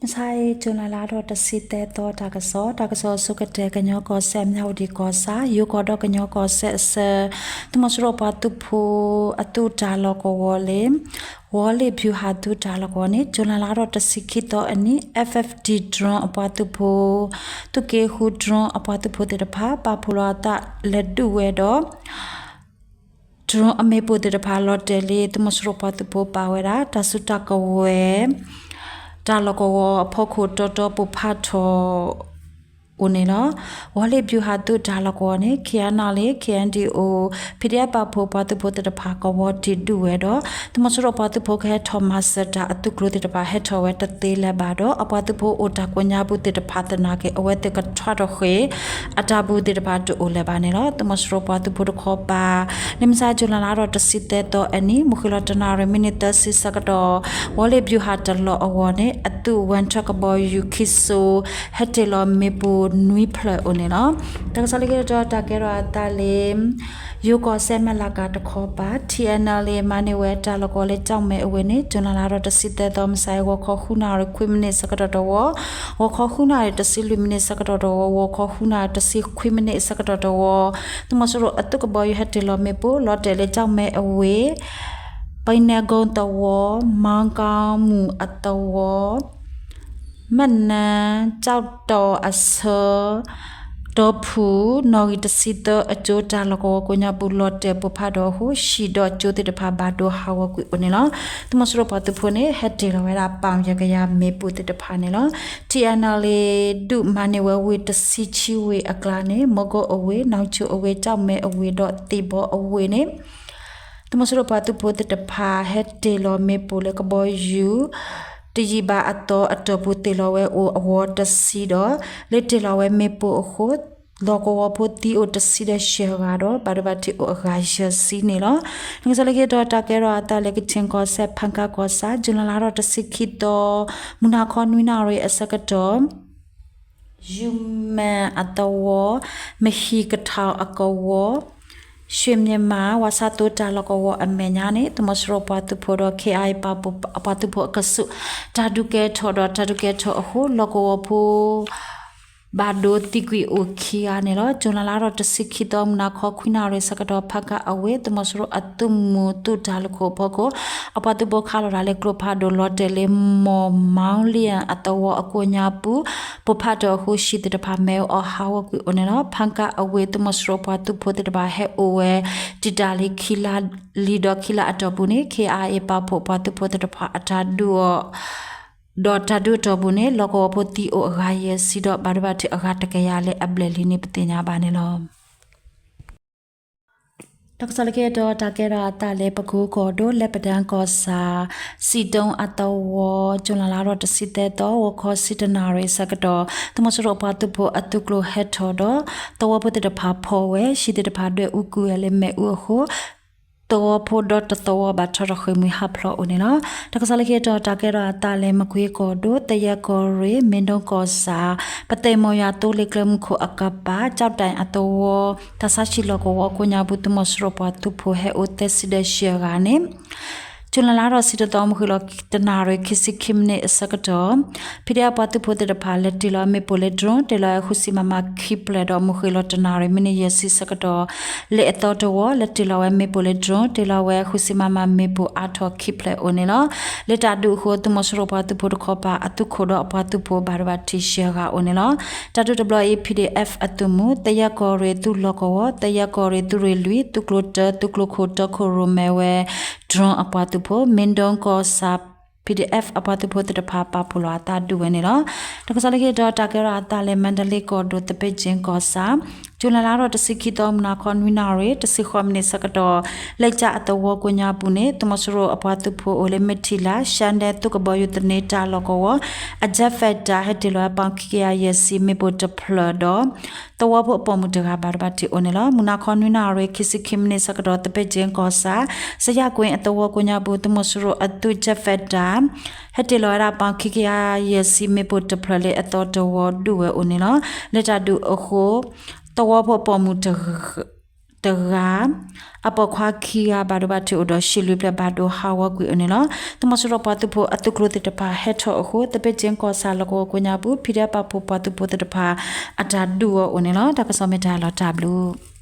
မုၢ်ဆါအံၤ ကၠူၤလဲလါထီၣ်တဆံသၢသီ တၢ်ကစီၣ်, တၢ်ကစီၣ်အဆိကတၢၢ် ကညီကီၢ်စဲၣ် မၠၣ်ဝတံၣ်ကီၢ်ဆၣ် ယိၤကီၢ်ဒီးကညီကီၢ်စဲၣ်အဆၢ သုးမီၤစိရိၤပှၤသုးဖိ အသုးတၢ်လီၢ်ကဝီၤလၢ ဝီၤလ့ၣ်ဘျူၤဟၣ်သုးတၢ်လီၢ်ကဝီၤန့ၣ် ကၠူၤလဲလါထီၣ်တဆံခံသီအနံၤ F F D drone အပှၤသုးဖိ သုးက့ဃု drone အပှၤသုးဖိသ့ၣ်တဖၣ် ပာ်ဖှိၣ်လီၤအသးလဲၤဒုးဝဲဒီး drone အမ့ၣ်ပိၢ်သ့ၣ်တဖၣ် လီၤတဲာ်လၢသုးမီၤစိရိၤပှၤသုးဖိပာ်ဝဲဒၣ် တၢ်စုတၢ်ကဝဲၤ တၢ်လီၢ်ကဝီၤအဖီခိၣ်တီတီပိၢ်ဖးထီၣ် အိၣ်န့ၣ်လီၤ. ဝီၤလ့ၣ်ဘျူၤဟၣ်သုးတၢ်လီၢ်ကဝီၤန့ၣ် K N L A, K N D O, P D F ပာ်ဖှိၣ်ပှၤသုးဖိသ့ၣ်တဖၣ် ကဝီၤတ့ၢ်ဒုးဝဲဒီး သုးမီၤစိရိၤပှၤသုးဖိကဟဲထီၣ်မၤစၢၤတၢ်အသုးကျိၤသ့ၣ်တဖၣ် ဟဲထီၣ်ဝဲတသ့လၢၤဘၣ်ဒီး အပှၤသုးဖိအိၣ်တၢ်ကိးညါပူၤသ့ၣ်တဖၣ်သနာ်က့ အဝဲသ့ၣ်ကထွါထီၣ်ဃ့ၢ် အတၢ်ပူၤသ့ၣ်တဖၣ်တအိၣ်လၢၤဘၣ်န့ၣ်လီၤ. သုးမီၤစိရိၤပှၤသုးဖိတခီပၤ လၢမုၢ်ဆါ ကၠူၤလဲလါထီၣ်တဆံသၢသီအနံၤ မုၢ်ဃ့ၢ်လီၤတနၣ်ရံၣ် မံးနံးသၢဆံဆၢကတီၢ် ဝီၤလ့ၣ်ဘျူၤဟၣ်တၢ်လီၢ်အဂီၢ်န့ၣ် အသုးဝဲၣ်ထၢၣ်ကဘီယူၤခံစိၤ ဟဲတ့ၢ်လီၤမ့ၣ်ပိၢ်နွံဖျၢၣ်အိၣ်န့ၣ်လီၤ. တၢ်ကစီၣ်လၢခံတတီၤ တၢ်ကဲထီၣ်အသးလၢ ယိၤကီၢ်စဲၣ် မဲၢ်လးကၤတခီပၤ T N L A မၤန့ၢ်ဝဲတၢ်လီၢ်ကဝီၤလၢကၠီၣ်မဲအဝ့ၢ်န့ၣ် ကၠူၤလဲလါထီၣ်တဆံသၢသီ မုၢ်ဆါအံၤ ဂီၤခီဃုနၣ်ရံၣ်ခွံမံးနံးဆၢကတီၢ်တဝီ, ဂီၤခီဃုနၣ်ရံၣ်တဆံလွံၢ်မံးနံးဆၢကတီၢ်တဝီ, ဂီၤခီဃုနၣ်ရံၣ်တဆံခွံမံးနံးဆၢကတီၢ်တဝီ, သုးမီၤစိရိၤအသုးကဘီယူၤဟဲတ့ၢ်လီၤမ့ၣ်ပိၢ် လီၤတဲာ်လၢကၠီၣ်မဲအဝ့ၢ် ပနၢၣ်ကိၣ်သဝီ, မၣ်ကၣ်မူၣ်အသဝီ, မၢၣ်နၢၣ်, ကၠီၣ်တီၣ်အဆၢ, တီဖူၣ်, နီၣ်ဂံၢ်တဆံသၢအကၠိ တၢ်လီၢ်ကဝီၤကိးညါပူၤ လီၤတဲာ်ပိၢ်ဖးထီၣ်အဃိ ဟံၣ်ဒီးကၠိသ့ၣ်တဖၣ်ဘၣ်ဒိဟးဂီၤကွံာ်အိၣ်န့ၣ်လီၤ. သုးမီၤစိရိၤပှၤသုးဖိန့ၣ် ဟဲတ့ၢ်လီၤဝဲဒၣ် ပၣ်ယဲၢ်ကယၤမ့ၣ်ပိၢ်သ့ၣ်တဖၣ်န့ၣ်လီၤ. T N L A ဒုးမၤန့ၢ်ဝဲဝ့ၢ်တဆံဆံဝ့ၢ်အကျါန့ၣ် မၢကီၢ်အဝ့ၢ်, နီၣ်ဆိၣ်အဝ့ၢ်, ကၠီၣ်မဲအဝ့ၢ်ဒီးသံၣ်ဘီအဝ့ၢ်န့ၣ် သုးမီၤစိရိၤပှၤသုးဖိသ့ၣ်တဖၣ် ဟဲတ့ၢ်လီၤမ့ၣ်ပိၢ်လၢကဘီယူၤ တယံာ်ဘၣ်အသီအတီၢ်ပူၤ တ့ၢ်လီၤဝဲအိၣ်အဂီၤတဆံဒီး လၢတ့ၢ်လီၤဝဲမ့ၣ်ပိၢ်အဃိ လီၢ်ကဝီၤဖိသံအိၣ်တဆံဒီးယဲၢ်ဂၤဒီး ဘၣ်ဒိဘၣ်ထံးအိၣ်အဂၤယဲၢ်ဆံန့ၣ်လီၤ. တၢ်ကစီၣ်လၢခံတတီၤ တၢ်ကဲထီၣ်အသးလၢ ကခၠ့ၣ်ကီၢ်စဲၣ် ဖၣ်ကၣ်ကီၢ်ဆၣ် ကၠူၤလဲလါထီၣ်တဆံခံသီ မုၢ်နၤခီနွံနၣ်ရံၣ်အဆၢကတီၢ် ယူမၢၣ်အသဝီ, မဟံၣ်ကထီၣ်အကဝီၤ, ရွှေမြင်မ ဝၣ်ဆၣ်သိတၢ်လီၢ်ကဝီၤအမဲာ်ညါန့ၣ် သုးမီၤစိရိၤပှၤသုးဖိဒီး K I A ပာ်ဖှိၣ်အပှၤသုးဖိအကဆူး တၢ်ဒုးကဲထီၣ်ဒီး တၢ်ဒုးကဲထီၣ်အဃိ လီၢ်ကဝီၤဖိ ဘၣ်ဒိသံကွံာ်အိၣ်ခံဂၤန့ၣ်လီၤ. ကၠူၤလဲလါထီၣ်တဆံခံသီ မုၢ်နၤခီခွံနၣ်ရံၣ်ဆၢကတီၢ် ဖၣ်ကၣ်အဝ့ၢ် သုးမီၤစိရိၤအသုးမုၢ်သုးတၢ်လူၢ်ခိၣ်ဖီခိၣ် အပှၤသုးဖိခးလီၤတၢ်လၢကျိဖးဒိၣ် လီၤတဲာ်လၢ မီၢ်မီလံၣ်အသဝီအကိးညါပူၤ ပိၢ်ဖးထီၣ်အဃိ ဟံၣ်သ့ၣ်တဖၣ်မ့ၣ်အူအီၣ်ဟးဂီၤကွံာ်အိၣ်န့ၣ်လီၤ. ဖၣ်ကၣ်အဝ့ၢ် သုးမီၤစိရိၤပှၤသုးဖိသ့ၣ်တဖၣ်ဟဲအိၣ်ဝဲ တံာ်တာ်လံခံလါ လံဒီးခံလါအတီၢ်ပူၤန့ၣ် K I A ပာ်ဖှိၣ်ပှၤသုးဖိသ့ၣ်တဖၣ်အတၢ်ဒုးအီၤ ဒီးတၢ်ဒုးအတီၢ်ပူၤန့ၣ် လီၢ်ကဝီၤဖိသံအိၣ်အဂၤယဲၢ်ဆံဒီး ဘၣ်ဒိဘၣ်ထံးအဂၤတကယၤလၢအဘျဲၣ်လံန့ၣ် ပသ့ၣ်ညါဘၣ်န့ၣ်လီၤ. တၢ်ကစီၣ်လၢခံတတီၤ တၢ်ကဲထီၣ်အသးလၢ ပကူကီၢ်ဒိၣ် လၢပဒၢကီၢ်ဆၣ် စံးတုံးအသဝီ ကၠူၤလဲလါထီၣ်တဆံသၢသီ ဂီၤခီဆံတၢနၣ်ရံၣ်ဆၢကတီၢ် သုးမီၤစိရိၤပှၤသုးဖိအသုးကျိၤဟဲထီၣ်ဒီး သဝီဖိသ့ၣ်တဖၣ်ဖီၣ်ဝဲ ဟံၣ်သ့ၣ်တဖၣ်ဒွဲၣ်အူကွံာ်ဝဲလၢမ့ၣ်အူအဃိ သဝီဖိဒီတသဝီဘၣ်ထီၣ်ထီၣ်ဃ့ၢ်မှံဟးဖျိးအိၣ်န့ၣ်လီၤ. တၢ်ကစီၣ်လၢခံတတီၤ တၢ်ကဲထီၣ်အသးလၢ မကွ့ကီၢ်ဒိၣ် သယဲၢ်ကီၢ်ရ့ၣ် မ့ၢ်ဒိကီၢ်ဆၣ် ပသဲၣ်မီၢ်ယွၤသိလ့ၣ်ကျဲမုၢ်ခိၣ်အကပၤ ကၠီၣ်တဲၣ်အသဝီ တၢ်ဆါဟံၣ်လီၢ်ကဝီၤကိးညါပူၤ သုးမီၤစိရိၤပှၤသုးဖိဟဲအိၣ်သၢဆံဒီးယဲၢ်ဂၤန့ၣ် ကၠူၤလဲလါထီၣ်ဆံတသီ မုၢ်ဃ့ၢ်လီၤတနၣ်ရံၣ်ခံဆံခံမံးနံးအဆၢကတီၢ် ဖံးဒဲးအပှၤသုးဖိသ့ၣ်တဖၣ် လဲၤတ့ၢ်လီၤမ့ၣ်ပိၢ်လၢ drone တ့ၢ်လီၤဝဲဃုဆံ မမ ခံဖျၢၣ်ဒီး မုၢ်ဃ့ၢ်လီၤတနၣ်ရံၣ် မံးနံးယဲၢ်ဆံဆၢကတီၢ် လၢအသီတဝီ လဲၤတ့ၢ်လီၤဝဲမ့ၣ်ပိၢ်လၢ drone တ့ၢ်လီၤဝဲဃုဆံ မမ မ့ၣ်ပိၢ်အါထီၣ်ခံဖျၢၣ်အိၣ်န့ၣ်လီၤ. လၢတၢ်ဒုးအဃိ သုးမီၤစိရိၤပှၤသုးဖိတခီပၤအသုးခိၣ်ဒီးအပှၤသုးဖိဘၣ်ဒိဘၣ်ထံးယဲၢ်ဂၤအိၣ်န့ၣ်လီၤ. တၢ်ဒုးတဘျီအံၤ P D F အသုးမုၢ် သယဲၢ်ကီၢ်ရ့ၣ်သုးလီၢ်ကဝီၤ သယဲၢ်ကီၢ်ရ့ၣ်သုးရ့ၣ်လွံၢ် သုးကျိၤတၢ သုးကျိၤခိၣ်တီခိၣ်ရိၣ်မဲဝဲ drone အပှၤသုးဖိ မ့ၢ်ဒိကီၢ်ဆၣ် P D F အပှၤသုးဖိသ့ၣ်တဖၣ်ပာ်ဖှိၣ်လီၤအသးဒုးဝဲန့ၣ်လီၤ. တၢ်ကစီၣ်လၢခံတတီၤ တၢ်ကဲထီၣ်အသးလၢ မါဒလ့ကီၢ်ဒိၣ် သပ့ၢ်ကၠ့ကီၢ်ဆၣ် ကၠူၤလဲလါထီၣ်တဆံခံသီ မုၢ်နၤခီနွံနၣ်ရံၣ် တဆံဃိးမံးနံးဆၢကတီၢ် လ့ကၠၣ်အသဝီကိးညါပူၤန့ၣ် သုးမီၤစိရိၤအပှၤသုးဖိအိၣ်လၢမ့ၢ်ထံလၢ် ရှၢၣ်ဒဲသုးကဘီယူၤသန့တၢ်လီၢ်ကဝီၤ အ jet fighter ဟဲတ့ၢ်လီၤဝဲ ပီၣ်ခံကယၤယဲၢ်ဆံ မ့ၣ်ပိၢ်တဖျၢၣ်ဒီး သဝီဖိအပိာ်မုၣ်တဂၤဘၣ်ဒိဘၣ်ထံးအိၣ်န့ၣ်လီၤ. မုၢ်နၤခီနွံနၣ်ရံၣ် ခံဆံခံမံးနံးဆၢကတီၢ် သပ့ၢ်ကၠ့ကီၢ်ဆၣ် စယၣ်ကွ့အသဝီကိးညါပူၤ သုးမီၤစိရိၤအသုး jet fighter ဟဲတ့ၢ်လီၤဝဲဒၣ် ပီၣ်ခံကယၤယဲၢ်ဆံ မ့ၣ်ပိၢ်တဖျၢၣ်လၢအသီတဝီဒုးဝဲအိၣ်န့ၣ်လီၤ. လၢတၢ်ဒုးအဃိ သဝီဖိအပိာ်မုၣ်တဂၤ တဂၤ အပိာ်ခွါခံဂၤဘၣ်ဒိဘၣ်ထံးအိၣ်ဒီး ဟံၣ်လွံၢ်ဖျၢၣ်ဘၣ်ဒိဟးဂီၤကွံာ်အိၣ်န့ၣ်လီၤ. သုးမီၤစိရိၤပှၤသုးဖိအသုးကျိၤသ့ၣ်တဖၣ်ဟဲထီၣ်အဃိ သဘ့ၣ်ကၠ့ကီၢ်ဆၣ် လီၢ်ကဝီၤကိးညါပူၤ ဖံဒဲးပာ်ဖှိၣ်ပှၤသုးဖိသ့ၣ်တဖၣ် အတၢ်ဒုးအီၤအိၣ်န့ၣ်လီၤ. တၢ်ကစီၣ်မ့ၢ်တၢ်လီၤတၢ်ဘျုး